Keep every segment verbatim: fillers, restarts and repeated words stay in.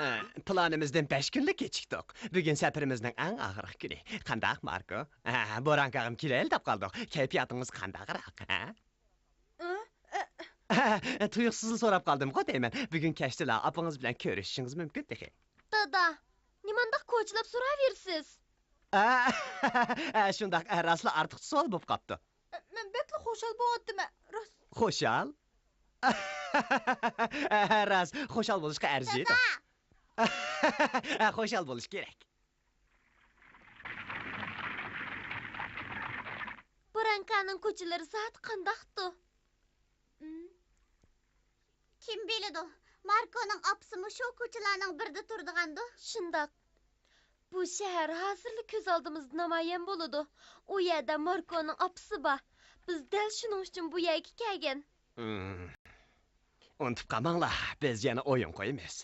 ئە، پىلانىمىزدىن بەش كۈنلا كېچىكتۇق. بۈگۈن سەپىرىمىزنىڭ ئەڭ ئاخىرقى كۈنى. قانداق، ماركو؟ ئە، بورانكاغىم كېلەيلى دەپ قالدۇق. كەيپىياتىڭىز قانداقراق، ھە؟ ئە؟ ئە، تۇيۇقسىزلا سوراپ قالدىمغۇ دەيمەن. بۈگۈن كەچتىلا ئاپىڭىز بىلەن كۆرۈشۈشىڭىز مۇمكىن تېخى. دادا، نېمانداق كوچىلاپ سوراۋېرىسىز؟ ئە، ئە، شۇنداق، ئە، راستلا ئارتۇقچە سوئال بولۇپ قاپتۇ. مەن بەكلا خۇشال بولۇۋاتىمەن، راست. خۇشال؟ ئە، راست، خۇشال بولۇشقا ئەرزىيدۇ. دادا! ئە، خۇشال بولۇش كېرەك. بورانكانىڭ كوچىلىرى زادى قانداقتۇ؟ ئىم. كىم بىلىدۇ، ماركونىڭ ئاپىسىمۇ شۇ كوچىلارنىڭ بىرىدە تۇرىدىغاندۇ؟ شۇنداق. بۇ شەھەر ھازىرلا كۆز ئالدىمىزدا نامايان بولىدۇ. ئۇ يەردە ماركونىڭ ئاپىسى بار. بىز دەل شۇنىڭ ئۈچۈن بۇ يەرگە كەلگەن. ئۇنتۇپ قالماڭلار، بىز يەنە ئويۇن قويىمىز.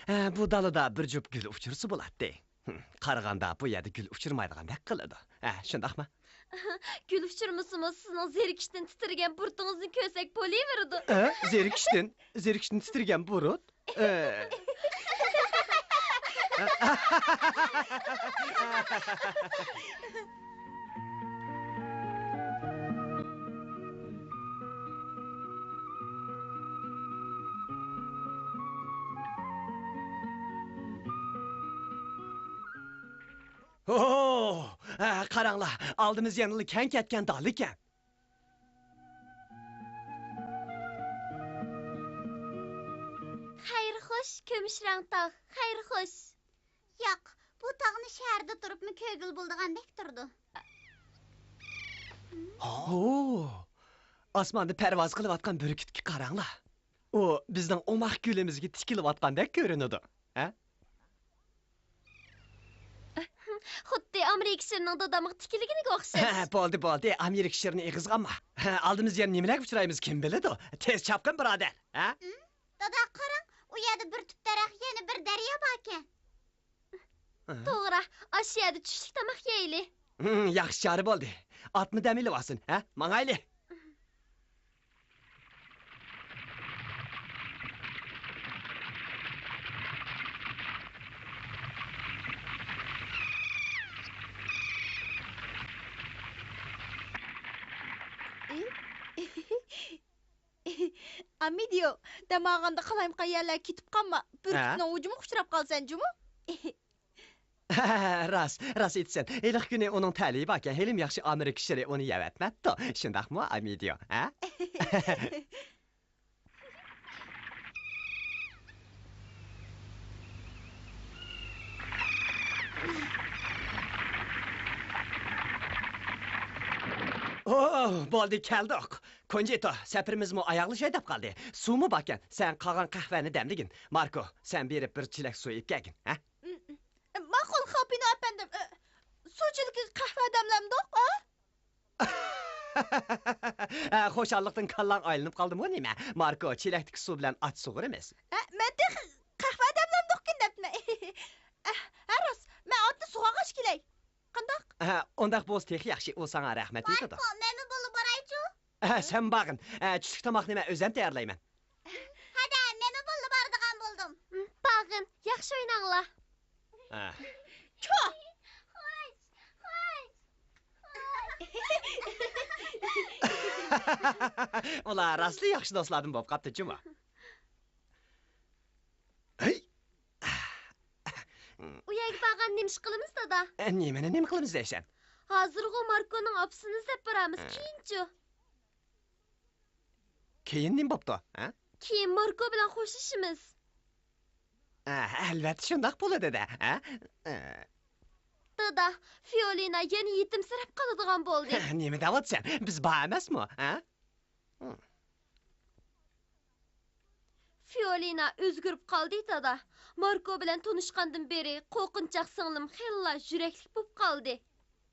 ھە، بۇ دالىدا بىر جۈپ گۈل ئۇچرىسا بولاتتى. ھىم، قارىغاندا بۇ يەردە گۈل ئۇچرىمايدىغاندەك قىلىدۇ. ھە، شۇنداقمۇ؟ گۈل ئۇچرىمىسىمۇ، سىزنىڭ زېرىكىشتىن تىترىگەن بۇرۇتىڭىزنى كۆرسەك بولۇۋېرىدۇ. ھە، زېرىكىشتىن؟ زېرىكىشتىن تىترىگەن بۇرۇت؟ ئە. ھو! ئە، قاراڭلار، ئالدىمىز يەنىلا كەڭ كەتكەن دالىكەن. خەير خوش، كۈمۈش رەڭ تاغ، خەير خوش. ياق، بۇ تاغنى شەھەردە تۇرۇپمۇ كۆرگىلى بولىدىغاندەك تۇرىدۇ. ھو! ئاسماندا پەرۋاز قىلىۋاتقان بۈركۈتكە قاراڭلار. ئۇ بىزنىڭ ئوماق كۆلىمىزگە تىكىلىۋاتقاندەك كۆرۈنىدۇ. ھە؟ خۇددى ئامېرىكا شىرنىڭ دادامغا تىكىلگىنىگە ئوخشاش. ھە، بولدى، بولدى، ئامېرىكا شىرنى ئېغىزغا ئالما. ھە، ئالدىمىزدا يەنە نېمىلەرگە ئۇچرايمىز، كىم بىلىدۇ؟ تېز چاپقىن، بۇرادەر، ھە؟ ھىم؟ دادا، قاراڭ، ئۇ يەردە بىر تۈپ دەرەخ، يەنە بىر دەريا باركەن. ھە؟ توغرا، ئاشۇ يەردە چۈشلۈك تاماق يەيلى. ھىم، ياخشى چارە بولدى. ئاتمۇ دەم ئېلىۋالسۇن، ھە؟ ماڭايلى. ئامىدىيو، دەم ئالغاندا قالايمىقان يەرلەرگە كېتىپ قالما. ھە؟ بۈركۈتنىڭ ھۇجۇمىغا ئۇچراپ قالىسەن جۇمۇ. راست، راست ئېيتىسەن. ھېلىقى كۈنى ئۇنىڭ تەلىيى باركەن، ھېلىمۇ ياخشى ئامېرىكا شىرى ئۇنى يەۋەتمەپتۇ. شۇنداقمۇ، ئامىدىيو، ھە؟ ئوھ، بولدى، كەلدۇق. كونجىتو، سەپىرىمىزمۇ ئاياغلىشاي دەپ قالدى. سۇمۇ باركەن، سەن قالغان قەھۋەنى دەملىگىن. ماركو، سەن بېرىپ بىر چېلەك سۇ ئېلىپ كەلگىن، ھە؟ ماقۇل، خاپىنو ئەپەندىم. ئە، سۇ چېلىكىگە قەھۋە دەملەمدۇق، ھە؟ ئە، خۇشاللىقتىن كاللاڭ ئايلىنىپ قالدىمۇ نېمە؟ ماركو، چېلەكتىكى سۇ بىلەن ئاچ سۇغۇرىمىز. ئە، مەن تېخى قەھۋە دەملەمدۇقكەن دەپتىمەن. ئە، ھە، راست، مەن ئاتنى سۇغارغاچ كېلەي. قانداق؟ ھە، ئۇنداق بولسا تېخى ياخشى، ئۇ ساڭا رەھمەت ئېيتىدۇ. ماركو، مەنمۇ بولۇپ بارايچۇ؟ ھە، سەن بارغىن. ھە، چۈشلۈك تاماقنى مەن ئۆزۈم تەييارلايمەن. ھەدە، مەنمۇ بولۇپ بارىدىغان بولدۇم. ھىم، بارغىن، ياخشى ئويناڭلار. ھە. چۇ! خوش، خوش. ئۇلار راستلا ياخشى دوستلاردىن بولۇپ قاپتۇ جۇمۇ. ھەي! ئۇ يەرگە بارغاندا نېمە ئىش قىلىمىز، دادا؟ ئە، نېمىنى نېمە قىلىمىز دەيسەن؟ ھازىرغۇ ماركونىڭ ئاپىسىنى ئىزدەپ بارامىز، ھە. كېيىنچۇ؟ كېيىن نېمە بوپتۇ، ھە؟ كېيىن ماركو بىلەن خوشلىشىمىز. ئە، ئەلۋەتتە شۇنداق بولىدۇ-دە، ھە؟ ئە. دادا، فىئولىنا يەنە يېتىمسىرەپ قالىدىغان بولدى. نېمە دەۋاتىسەن؟ بىز بار ئەمەسمۇ، ھە؟ فىئولىنا ئۆزگىرىپ قالدى، دادا. ماركو بىلەن تونۇشقاندىن بېرى قورقۇنچاق سىڭلىم خېلىلا يۈرەكلىك بولۇپ قالدى.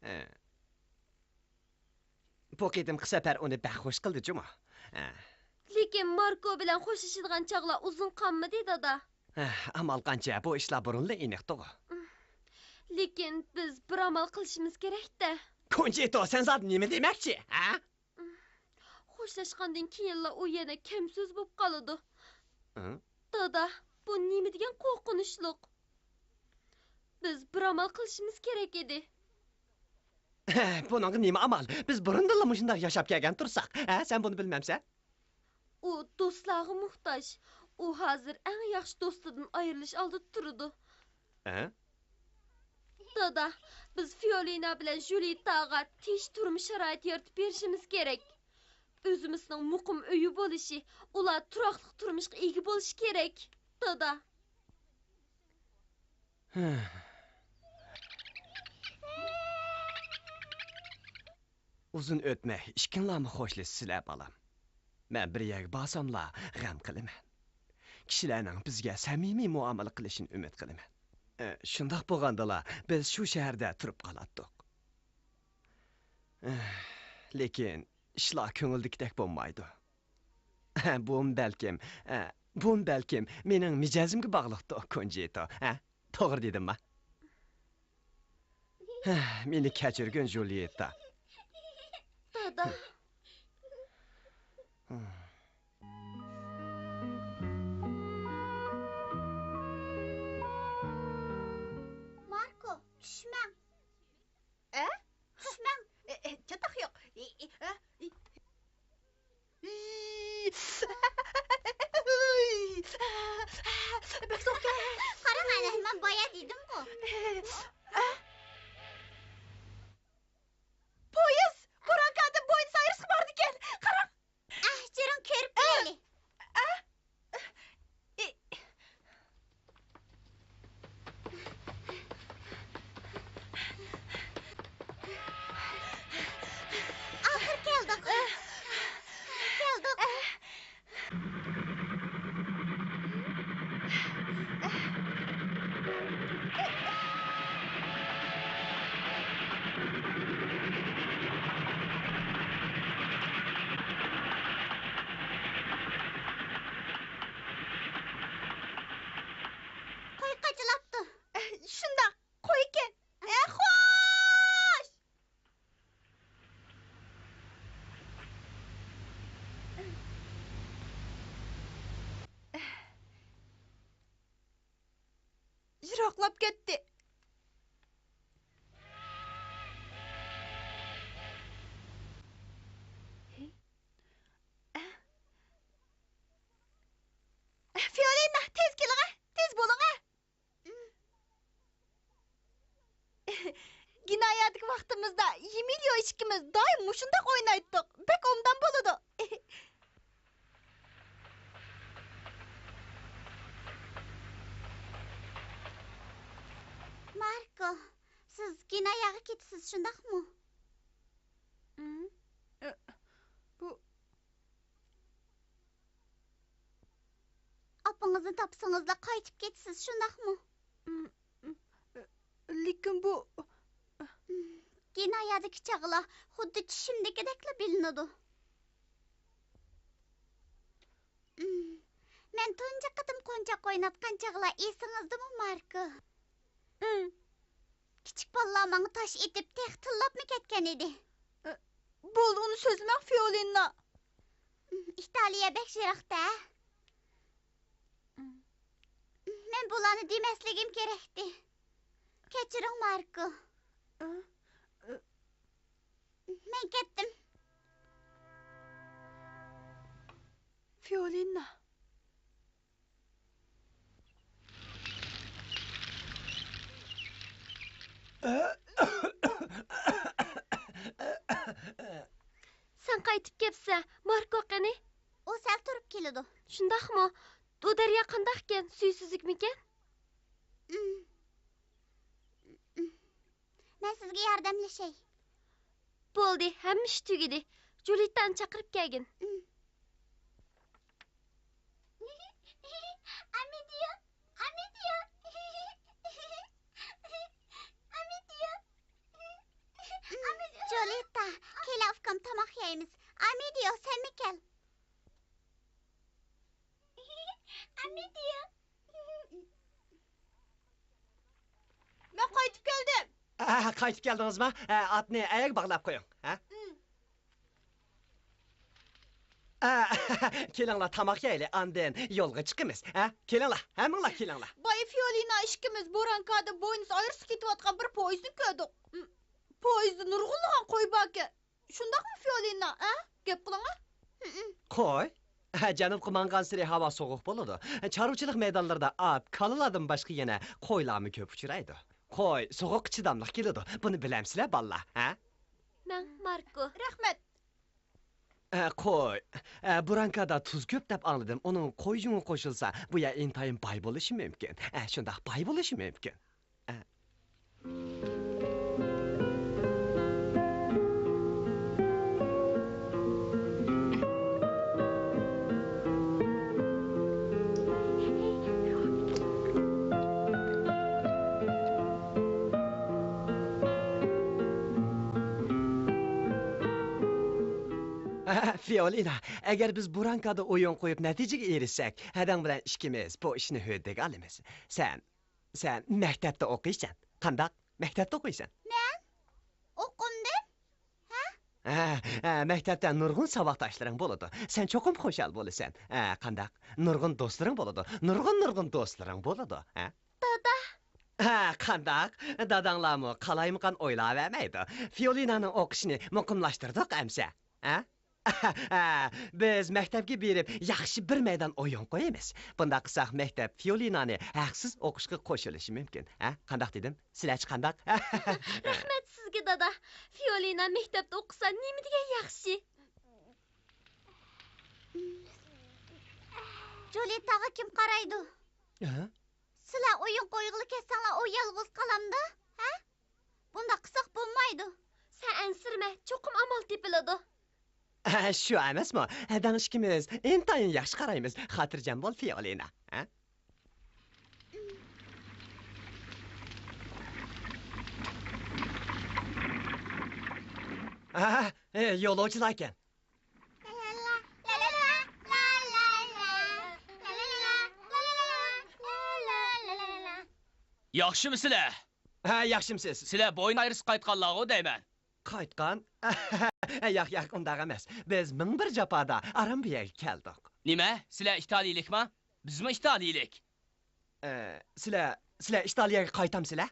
ئە. بۇ قېتىمقى سەپەر ئۇنى بەك خوش قىلدى جۇمۇ. ئە. لېكىن ماركو بىلەن خوشلىشىدىغان چاغلار ئۇزۇن قالمىدى، دادا. ئە، ئامال قانچە، بۇ ئىشلار بۇرۇنلا ئېنىقتىغۇ. لېكىن بىز بىر ئامال قىلىشىمىز كېرەك-دە. كونجىتو، سەن زادى نېمە دېمەكچى، ھە؟ خوشلاشقاندىن كېيىنلا ئۇ يەنە كەمسۆز بولۇپ قالىدۇ. ھە؟ دادا، بۇ نېمە دېگەن قورقۇنچلۇق؟ بىز بىر ئامال قىلىشىمىز كېرەك ئىدى. بۇنىڭغا نېمە ئامال؟ بىز بۇرۇندىنلا مۇشۇنداق ياشاپ كەلگەن تۇرساق، ھە، سەن بۇنى بىلمەمسەن؟ ئۇ دوستلارغا موھتاج. ئۇ ھازىر ئەڭ ياخشى دوستىدىن ئايرىلىش ئالدىدا تۇرىدۇ. ھە؟ دادا، بىز فىئولىنا بىلەن ژۇليېتتاغا تىنچ تۇرمۇش شارائىتى يارىتىپ بېرىشىمىز كېرەك. ئۆزىمىزنىڭ مۇقىم ئۆيى بولۇشى، ئۇلار تۇراقلىق تۇرمۇشقا ئىگە بولۇشى كېرەك، دادا. ئۇزۇن ئۆتمەي ئىككىڭلارمۇ خوشلىشىسىلەر، بالام. مەن بىر يەرگە بارساملا غەم قىلىمەن. كىشىلەرنىڭ بىزگە سەمىمىي مۇئامىلە قىلىشىنى ئۈمىد قىلىمەن. ئە، شۇنداق بولغاندىلا بىز شۇ شەھەردە تۇرۇپ قالاتتۇق. ئە، لېكىن ئىشلار كۆڭۈلدىكىدەك بولمايدۇ. بۇمۇ بەلكىم، ئە، بۇمۇ بەلكىم مېنىڭ مىجەزىمگە باغلىقتۇ، كونجىتو، ھە؟ توغرا دېدىمما؟ مېنى كەچۈرگىن، ژۇليېتتا. دادا. ماركو، چۈشمەڭ. ئە؟ چۈشمەڭ. ئە، ئە، چاتاق يوق. ئى، ئى، ئە، ئى. ئى. بەك سوغۇقكەن. قاراڭ ئەنە، مەن بايا دېدىمغۇ. ئە؟ پويىز! بۇرانكادىن بوينس ئايرېسقا بارىدىكەن. قاراڭ! ئەھ، جۈرۈڭ، كۆرۈپ كېلەيلى. ئە؟ ئە؟ ئى. ئاخىرى كەلدۇق. كەلدۇق. قوي قاچىلاپتۇ. شۇنداق، قويكەن. خوش! يىراقلاپ كەتتى. فىئولىنا، تېز كېلىڭە، تېز بولۇڭە. گىنايادىكى ۋاقتىمىزدا ئېمىلىيو ئىككىمىز دائىم مۇشۇنداق ئوينايتتۇق. بەك ئوبدان بولىدۇ. ماركو، سىز گىناياغا كېتىسىز، شۇنداقمۇ؟ ئە، بۇ ئاپىڭىزنى تاپسىڭىزلا قايتىپ كېتىسىز، شۇنداقمۇ؟ لېكىن بۇ گىنايادىكى چاغلار خۇددى چۈشۈمدىكىدەكلا بىلىنىدۇ. مەن تۇنجى قېتىم قونچاق ئويناتقان چاغلار ئېسىڭىزدىمۇ، ماركو؟ كىچىك بالىلار ماڭا تاش ئېتىپ، تېخى تىللاپمۇ كەتكەن ئىدى. ئە، بولدى، ئۇنى سۆزلىمەڭ، فىئولىنا. ئىتالىيە بەك يىراق-دە. مەن بۇلارنى دېمەسلىكىم كېرەكتى. كەچۈرۈڭ، ماركو. ئە، ئە. مەن كەتتىم. فىئولىنا. سەن قايتىپ كەپسە، ماركو قېنى؟ ئۇ سەل تۇرۇپ كېلىدۇ. شۇنداقمۇ؟ ئۇ دەريا قانداقكەن؟ سۈيى سۈزۈكمىكەن؟ مەن سىزگە ياردەملىشەي. بولدى، ھەممە ئىش تۈگىدى. جۇلىتتانى چاقىرىپ كەلگىن. ئامىدىيو، ئامىدىيو. ئامىدىيو. ئامىدىيو. جۇلىتتا، كېلە ئۇكام، تاماق يەيمىز. ئامىدىيو، سەنمۇ كەل. ئامىدىيو. مەن قايتىپ كەلدىم. ھە، قايتىپ كەلدىڭىزما؟ ھە، ئاتنى ئەيەرگە باغلاپ قويۇڭ. ھە؟ ئىم. ئە، كېلىڭلار، تاماق يەيلى، ئاندىن يولغا چىقىمىز. ھە؟ كېلىڭلار، ھەممىڭلار كېلىڭلار. بايا فىيولىنا ئىككىمىز بۇرانكادا بوينىس ئايرىسقا كېتىۋاتقان بىر پويىزنى كۆردۇق. م، پويىزدا نۇرغۇنلىغان قوي باركەن. شۇنداقمۇ، فىيولىنا، ھە؟ گەپ قىلىڭا. ھىم. قوي؟ ھە، جەنۇبقا ماڭغانسېرى ھاۋا سوغۇق بولىدۇ. چارۋىچىلىق مەيدانلىرىدا ئات، كالىلاردىن باشقا يەنە قويلارمۇ كۆپ ئۇچرايدۇ. قوي سوغۇققا چىداملىق كېلىدۇ. بۇنى بىلەمسىلەر، بالىلار، ھە؟ مەن ماركو. رەھمەت. ئە، قوي. ئە، بۇرانكادا تۇز كۆپ دەپ ئاڭلىدىم. ئۇنىڭ قوي يۇڭى قوشۇلسا، بۇ يەر ئىنتايىن باي بولۇشى مۇمكىن. ئە، شۇنداق باي بولۇشى مۇمكىن. ئە. فىئولىنا، ئەگەر بىز بۇرانكادا ئويۇن قويۇپ نەتىجىگە ئېرىشسەك، ھەدەڭ بىلەن ئىككىمىز بۇ ئىشنى ھۆددىگە ئالىمىز. سەن، سەن مەكتەپتە ئوقۇيسەن. قانداق؟ مەكتەپتە ئوقۇيسەن؟ مەن؟ ئوقۇمدىم. ھە؟ ھە، ھە، مەكتەپتە نۇرغۇن ساۋاقداشلىرىڭ بولىدۇ. سەن چوقۇم خۇشال بولىسەن. ھە، قانداق؟ نۇرغۇن دوستلىرىڭ بولىدۇ. نۇرغۇن، نۇرغۇن دوستلىرىڭ بولىدۇ. ھە؟ دادا. ھە، قانداق؟ داداڭلارمۇ قالايمىقان ئويلاۋەرمەيدۇ. فىئولىنانىڭ ئوقۇشىنى مۇقىملاشتۇردۇق ئەمسە. ھە؟ بىز مەكتەپكە بېرىپ ياخشى بىر مەيدان ئويۇن قويىمىز. بۇنداق قىلساق مەكتەپ فىئولىنانى ھەقسىز ئوقۇشقا قوشۇلۇشى مۇمكىن. ھە؟ قانداق دېدىم؟ سىلەرچە قانداق؟ رەھمەت سىزگە، دادا. فىئولىنا مەكتەپتە ئوقۇسا نېمە دېگەن ياخشى. جۇلىتاغا كىم قارايدۇ؟ ھە؟ سىلەر ئويۇن قويغىلى كەتسەڭلار ئۇ يالغۇز قالامدۇ؟ ھە؟ بۇنداق قىلساق بولمايدۇ. سەن ئەنسىرىمە، چوقۇم ئامال تېپىلىدۇ. شۇ ئەمەسمۇ؟ ھەدەڭ ئىككىمىز ئىنتايىن ياخشى قارايمىز. خاتىرجەم بول، فىئولىنا. ھە؟ ھە، يولۇچىلاركەن. ياخشىمۇسىلەر؟ ھە، ياخشىمسىز؟ سىلەر بوينايرىسقا قايتقانلارغۇ دەيمەن. قايتقان؟ ياق، ياق، ئۇنداق ئەمەس. بىز مىڭ بىر جاپادا ئاران بۇ يەرگە كەلدۇق. نېمە؟ سىلەر ئىتالىيىلىكما؟ بىزمۇ ئىتالىيىلىك. ئە، سىلەر، سىلەر ئىتالىيەگە قايتامسىلەر؟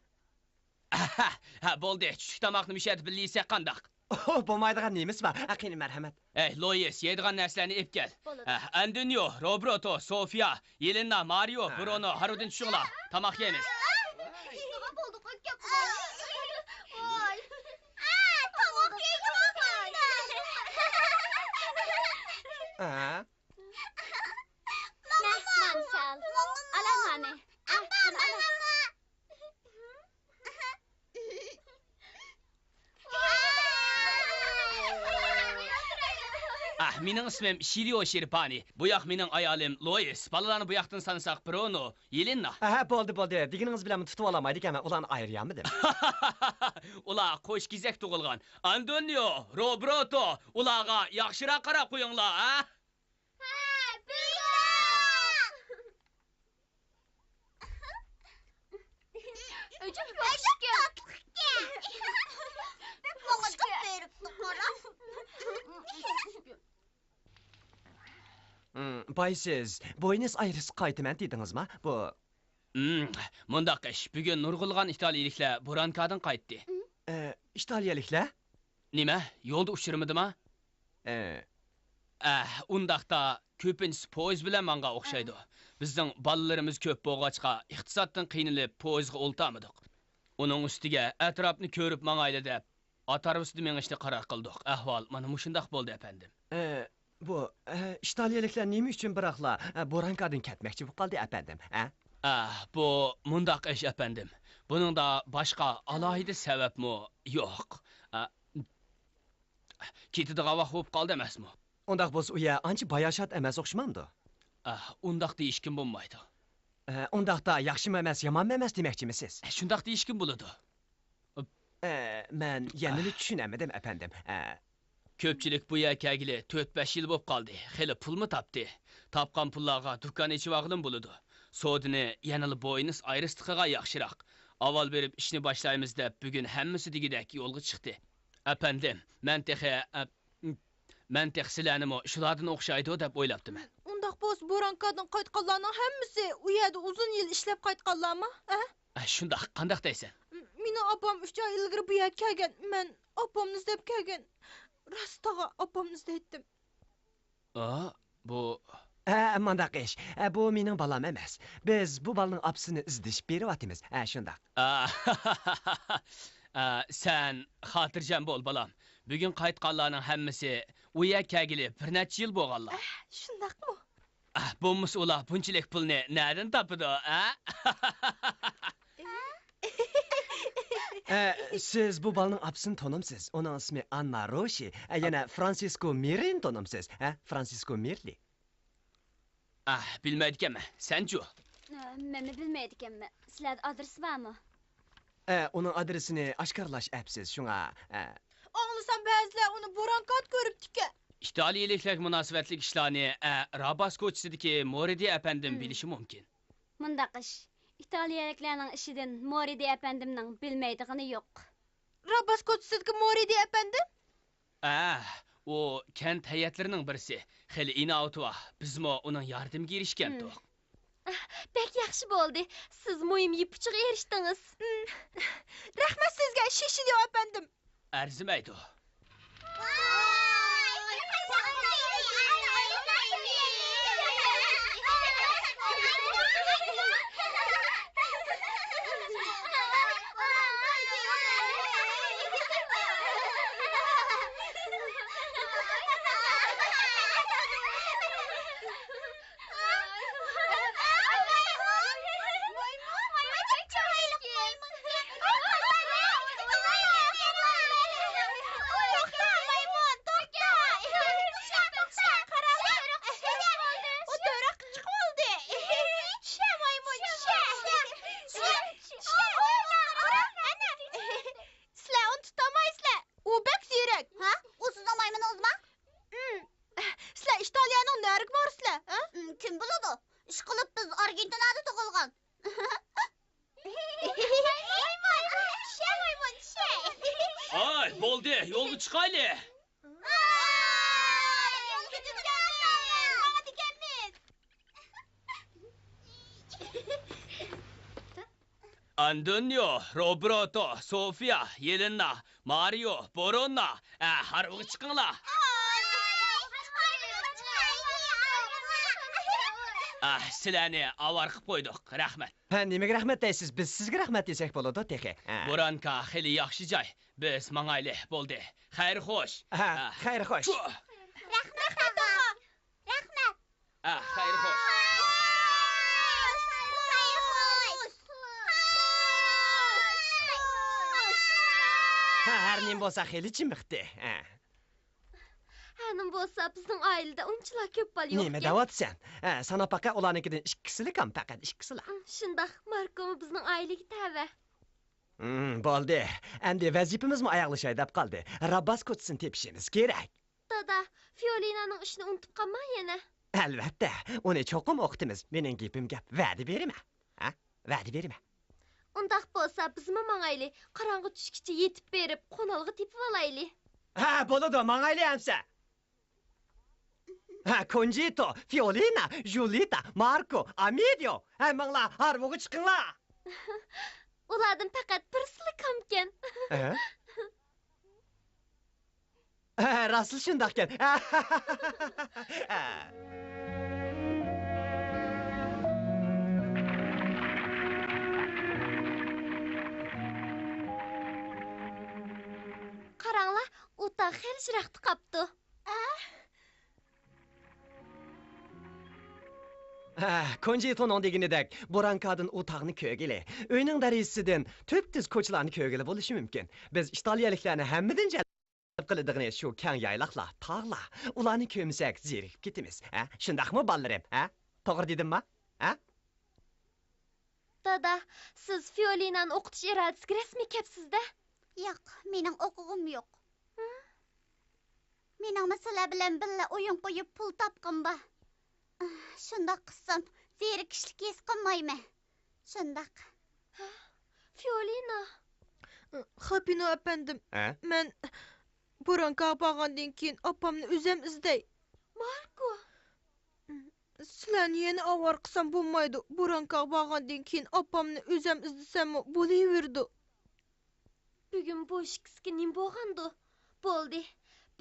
ھە، بولدى، چۈشلۈك تاماقنى مۇشۇ يەردە بىللە يېسەك قانداق؟ ئوھ، بولمايدىغان نېمىسى بار؟ ھە، قېنى، مەرھەمەت. ئەي، لويىس، يەيدىغان نەرسىلەرنى ئېلىپ كەل. بولىدۇ. ھە، ئەندونىيو، روبېرتو، سوفىيا، يېلېنا، مارىيو، ھە. برونو، ھارۋىدىن چۈشۈڭلار. تاماق يەيمىز. نېمە بولدى، قويۇپ كەپتۇ. ۋاي. ئە، تاماق يەيدىغان. ھە؟ مەھمان چال. ئالامانى. ئاھ، مېنىڭ ئىسمىم شىرىيو شىرپانى. بۇ ياق مېنىڭ ئايالىم لويىس. بالىلارنى بۇ ياقتىن سانىساق، برونو، يېلېنا. ھە، بولدى، بولدى. دېگىنىڭىز بىلەنمۇ تۇتۇۋالالمايدىكەنمەن، ئۇلارنى ئايرىيالمىدىم. ئۇلار قوش كېزەك تۇغۇلغان. ئاندونىيو، روبېرتو، ئۇلارغا ياخشىراق قاراپ قويۇڭلار، ھە؟ ھە، بىلدۇق! ئۆجۈپ يوقشىكەن. بەك ماڭىدىپ بېرىپتۇ، قارا. ھىم، باي، سىز بوينىس ئايرېسقا قايتىمەن دېدىڭىزما؟ بۇ ھىم، مۇنداق ئىش، بۈگۈن نۇرغۇنلىغان ئىتالىيىلىكلەر بۇرانكادىن قايتتى. ئە، ئىتالىيەلىكلەر؟ نېمە، يولدا ئۇچرىمىدىما؟ ئە. ئەھ، ئۇنداقتا كۆپىنچىسى پويىز بىلەن ماڭغان ئوخشايدۇ. بىزنىڭ بالىلىرىمىز كۆپ بولغاچقا، ئىقتىسادتىن قىينىلىپ پويىزغا ئولتۇرمىدۇق. ئۇنىڭ ئۈستىگە ئەتراپنى كۆرۈپ ماڭايلى دەپ، ئات ھارۋىسىدا مېڭىشنى قارار قىلدۇق. ئەھۋال مانا مۇشۇنداق بولدى، ئەپەندىم. ئە، بۇ، ئە، ئىتالىيەلىكلەر نېمە ئۈچۈن بىراقلا، ئە، بۇرانكادىن كەتمەكچى بولۇپ قالدى، ئەپەندىم، ئە؟ ئەھ، بۇ مۇنداق ئىش، ئەپەندىم. بۇنىڭدا باشقا ئالاھىدە سەۋەبمۇ يوق. ئە، كېتىدىغان ۋاقىت بولۇپ قالدى ئەمەسمۇ؟ ئۇنداق بولسا، ئۇ يەر ئانچە باياشات ئەمەس ئوخشىمامدۇ؟ ئە، ئۇنداق دېيىشكىمۇ بولمايدۇ. ئە، ئۇنداقتا ياخشىمۇ ئەمەس، يامانمۇ ئەمەس دېمەكچىمىسىز؟ ئە، شۇنداق دېيىشكىمۇ بولىدۇ. ئە، مەن يەنىلا چۈشىنەلمىدىم، ئەپەندىم. ئە. كۆپچىلىك بۇ يەرگە كەلگىلى تۆت-بەش يىل بولۇپ قالدى. خېلى پۇلمۇ تاپتى. تاپقان پۇللارغا دۇكان ئېچىۋالغىلىمۇ بولىدۇ. سودىنى يەنىلا بوينىس ئايرېستا قىلغان ياخشىراق. ئاۋۋال بېرىپ ئىشنى باشلايمىز دەپ، بۈگۈن ھەممىسى دېگۈدەك يولغا چىقتى. ئەپەندىم، مەن تېخى، ئە، مەن تېخى سىلەرنىمۇ شۇلاردىن ئوخشايدۇ دەپ ئويلاپتىمەن. ئۇنداق بولسا، بورانكادىن قايتقانلارنىڭ ھەممىسى ئۇ يەردە ئۇزۇن يىل ئىشلەپ قايتقانلارمۇ؟ ھە؟ ئە، شۇنداق، قانداق دەيسەن؟ م-، مېنىڭ ئاپام ئۈچ ئاي ئىلگىرى بۇ يەرگە كەلگەن. مەن ئاپامنى ئىزدەپ كەلگەن. راست، تاغا ئاپامنى ئىزدەيتتىم. ئا، بۇ ھە، مانداق ئىش. ئە، بۇ مېنىڭ بالام ئەمەس. بىز بۇ بالىنىڭ ئاپىسىنى ئىزدىشىپ بېرىۋاتىمىز. ئە، شۇنداق. ئا، ئا، سەن خاتىرجەم بول، بالام. بۈگۈن قايتقانلارنىڭ ھەممىسى ئۇ يەرگە كەلگىلى بىر نەچچە يىل بولغانلار. ئە، شۇنداقمۇ؟ ئە، بولمىسا ئۇلار بۇنچىلىك پۇلنى نەدىن تاپىدۇ، ئە؟ ئە، سىز بۇ بالىنىڭ ئاپىسىنى تونۇمسىز؟ ئۇنىڭ ئىسمى ئاننا روشى. ئە، يەنە فرانسىسكو مىرىنى تونۇمسىز؟ ھە، فرانسىسكو مىرلى. ئە، بىلمەيدىكەنمەن. سەنچۇ؟ ئە، مەنمۇ بىلمەيدىكەنمەن. سىلەردە ئادرېسى بارمۇ؟ ئە، ئۇنىڭ ئادرېسىنى ئاشكارىلاش ئەپسىز، شۇڭا، ئە. ئاڭلىسام، بەزىلەر ئۇنى بورانكادا كۆرۈپتىكەن. ئىتالىيىلىكلەرگە مۇناسىۋەتلىك ئىشلارنى، ئە، راباس كوچىسىدىكى مورىدى ئەپەندىم بىلىشى مۇمكىن. مۇنداق ئىش. ئىتالىيەلىكلەرنىڭ ئىشىدىن مورىدى ئەپەندىمنىڭ بىلمەيدىغىنى يوق. راباس كوچىسىدىكى مورىدى ئەپەندىم؟ ئە، ئۇ كەنت ھەيئەتلىرىنىڭ بىرسى. خېلى ئىناۋىتى بار. بىزمۇ ئۇنىڭ ياردىمىگە ئېرىشكەنتۇق. ئە، بەك ياخشى بولدى. سىز مۇھىم يىپ ئۇچىغا ئېرىشتىڭىز. رەھمەت سىزگە، شىشىدىيو ئەپەندىم. ئەرزىمەيدۇ. سىلەر ئۇنى تۇتالمايسىلەر. ئۇ بەك زېرەك. ھە؟ ئۇ سىزنىڭ مايمۇنىڭىزمۇ؟ ھىم. سىلەر ئىتالىيەنىڭ نەرىگە بارىسىلەر، ھە؟ ھىم، كىم بىلىدۇ؟ ئىشقىلىپ بىز ئارگېنتىنادا تۇغۇلغان. ھاي، بولدى، يولغا چىقايلى. ئاندونىيو، روبېرتو، سوفىيا، يېلېنا، مارىيو، بۇرۇنو، ئە، ھارۋىغا چىقىڭلار. ئە، سىلەرنى ئاۋارە قىلىپ قويدۇق. رەھمەت. ھە، نېمىگە رەھمەت دەيسىز؟ بىز سىزگە رەھمەت دېسەك بولىدۇ تېخى. ھە. بورانكا خېلى ياخشى جاي. بىز ماڭايلى، بولدى. خەير خوش. ھە، ھە. خەير خوش. چۇ! رەھمەت، تاغا. رەھمەت. ھە، خەير خوش. ھە، ھەر نېمە بولسا خېلى چېمىقتى. ھە. ھە، نېمە بولسا بىزنىڭ ئائىلىدە ئۇنچىلا كۆپ بالا يوق. نېمە دەۋاتىسەن؟ ھە، ساناپ باقە، ئۇلارنىڭكىدىن ئىككىسىلا كام، پەقەت ئىككىسىلا. شۇنداق، ماركومۇ بىزنىڭ ئائىلىگە تەۋە. ھىم، بولدى. ئەمدى ۋەزىپىمىزمۇ ئاياغلىشاي دەپ قالدى. رابباس كوچىسىنى تېپىشىمىز كېرەك. دادا، فىيولىنانىڭ ئىشىنى ئۇنتۇپ قالما يەنە. ئەلۋەتتە، ئۇنى چوقۇم ئوقۇتىمىز. مېنىڭ گېپىم گەپ. ۋەدە بېرىمەن. ھە؟ ۋەدە بېرىمەن. ئۇنداق بولسا، بىزمۇ ماڭايلى. قاراڭغۇ چۈشكىچە يېتىپ بېرىپ، قونالغۇ تېپىۋالايلى. ھە، بولىدۇ، ماڭايلى ئەمسە. ھە، كونجىتو، فىيولىنا، ژۇلىتا، ماركو، ئامېدىيو. ھە، ماڭلا، ھارۋىغا چىقىڭلار. ئۇلاردىن پەقەت بىرسىلا كامكەن. ھە؟ ھە، راستلا شۇنداقكەن. قاراڭلار، ئۇ تاغ خېلى يىراقتا قاپتۇ. ھە، كونجىتونىڭ دېگىنىدەك، بورانكادىن ئۇ تاغنى كۆرگىلى، ئۆينىڭ دېرىزىسىدىن تۈپتۈز كوچىلارنى كۆرگىلى بولۇشى مۇمكىن. بىز ئىتالىيەلىكلەرنى ھەممىدىن جەلپ قىلىدىغىنى شۇ كەڭ يايلاقلار، تاغلار. ئۇلارنى كۆرمىسەك، زېرىكىپ كېتىمىز. ھە؟ شۇنداقمۇ، بالىلىرىم؟ ھە؟ توغرا دېدىمما؟ ھە؟ دادا، سىز فىيولىنانى ئوقۇتۇش ئىرادىسىگە رەسمىي كەپسىز-دە. ياق، مېنىڭ ئوقۇغۇم يوق. ھە؟ مېنىڭمۇ سىلەر بىلەن بىللە ئويۇن قويۇپ پۇل تاپقۇم بار. شۇنداق قىلسام، زېرىكىشلىك ھېس قىلمايمەن. شۇنداق. فىيولىنا. خاپىنو ئەپەندىم، ھە؟ مەن بۇرانكاغا بارغاندىن كېيىن ئاپامنى ئۆزۈم ئىزدەي. ماركو! سىلەرنى يەنە ئاۋارە قىلسام بولمايدۇ. بۇرانكاغا بارغاندىن كېيىن ئاپامنى ئۆزۈم ئىزدىسەممۇ بولۇۋېرىدۇ. بۈگۈن بۇ ئىككىسىگە نېمە بولغاندۇ؟ بولدى.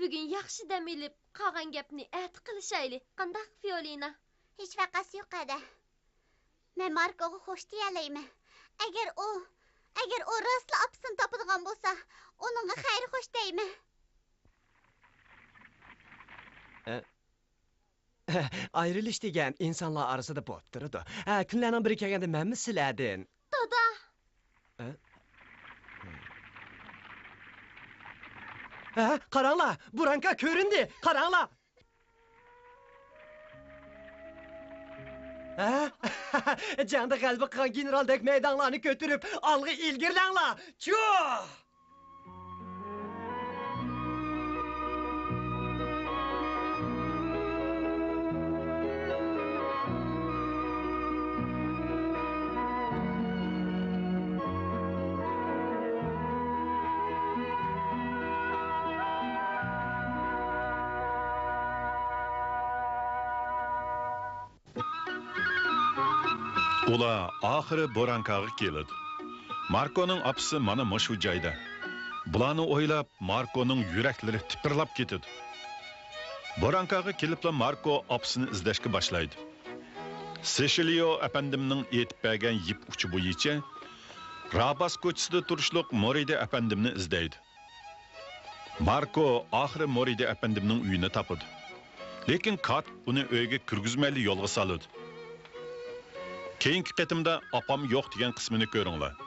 بۈگۈن ياخشى دەم ئېلىپ، قالغان گەپنى ئەتە قىلىشايلى. قانداق، فىئولىنا؟ ھېچ ۋەقەسى يوق ھەدە. مەن ماركوغا خوش دېيەلەيمەن. ئەگەر ئۇ، ئەگەر ئۇ راستلا ئاپىسىنى تاپىدىغان بولسا، ئۇنىڭغا خەير خوش دەيمەن. ئايرىلىش دېگەن ئىنسانلار ئارىسىدا بولۇپ تۇرىدۇ. ھە، كۈنلەرنىڭ بىرى كەلگەندە مەنمۇ سىلەردىن. دادا! ھە؟ ھە، قاراڭلار، بۇرانكا كۆرۈندى، قاراڭلار! ھە؟ جەڭدە غەلىبە قىلغان گېنېرالدەك مەيداڭلارنى كۆتۈرۈپ، ئالغا ئىلگىرىلەڭلار! چۇھ! ئۇلار ئاخىرى بورانكاغا كېلىدۇ. ماركونىڭ ئاپىسى مانا مۇشۇ جايدا. بۇلارنى ئويلاپ، ماركونىڭ يۈرەكلىرى تىپىرلاپ كېتىدۇ. بورانكاغا كېلىپلا ماركو ئاپىسىنى ئىزدەشكە باشلايدۇ. سېشىلىيو ئەپەندىمنىڭ ئېيتىپ بەرگەن يىپ ئۇچى بويىچە راباس كوچىسىدا تۇرۇشلۇق مورىدى ئەپەندىمنى ئىزدەيدۇ. ماركو ئاخىرى مورىدى ئەپەندىمنىڭ ئۆيىنى تاپىدۇ. لېكىن كات ئۇنى ئۆيگە كىرگۈزمەيلا يولغا سالىدۇ. كېيىنكى قېتىمدا ئاپام يوق دېگەن قىسمىنى كۆرۈڭلار.